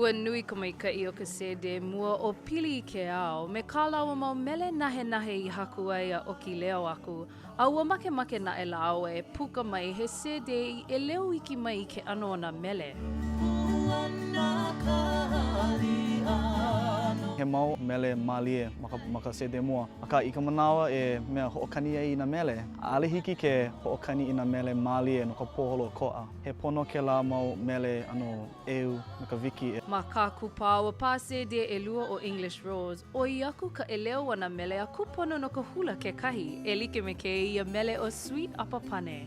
Ua nui ka maikaʻi o ka sēdē mua ʻo Pili i ke Ao me kā lāua mau mele nahenahe i haku ai a ʻoki leo aku, a ua makemake naʻe lāua e puka mai he sēdē i ʻeleu iki mai i ke ʻano o nā mele. He mau mele mālie ma ka, ma ka sēdē mua, akā i ka manawa e mea hoʻokani ai i nā mele, ʻaʻole hiki ke hoʻokani i nā mele mālie no ka poholokoʻa. He pono kēlā mau mele ʻano ʻeu me ka wiki. Ma kā Kūpāua pā sēdē ʻelua ʻo English Rose, ʻoi aku ka ʻeleu o nā mele a kūpono no ka hula kekahi, e like me kēia mele ʻo Sweet ʻApapane.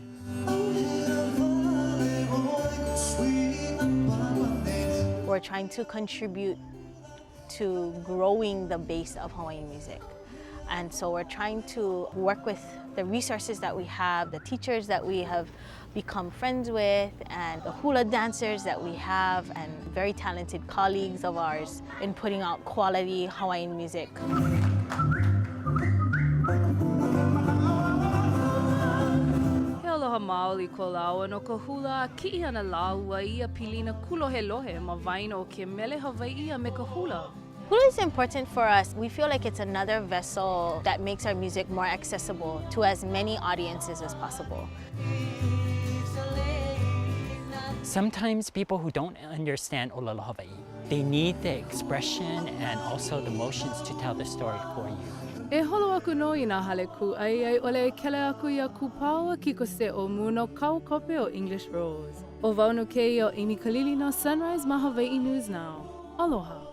We're trying to contribute to growing the base of Hawaiian music. And so we're trying to work with the resources that we have, the teachers that we have become friends with, and the hula dancers that we have, and very talented colleagues of ours in putting out quality Hawaiian music. He aloha maoli ko lāua no ka hula a kiʻi ana lāua i ia pilina kūlohelohe ma waena o ke mele Hawaiʻi a me ka hula. Hula is important for us. We feel like it's another vessel that makes our music more accessible to as many audiences as possible. Sometimes people who don't understand ʻōlelo Hawaiʻi, they need the expression and also the motions to tell the story for you. E holo aku nō i nā hale kūʻai a i ʻole e kele aku iā Kūpāua Kiko Seomu no kāu kope o English Rose. ʻO wau nō kēia ʻo Amy Kalili no Sunrise ma Hawaiʻi News Now. Aloha.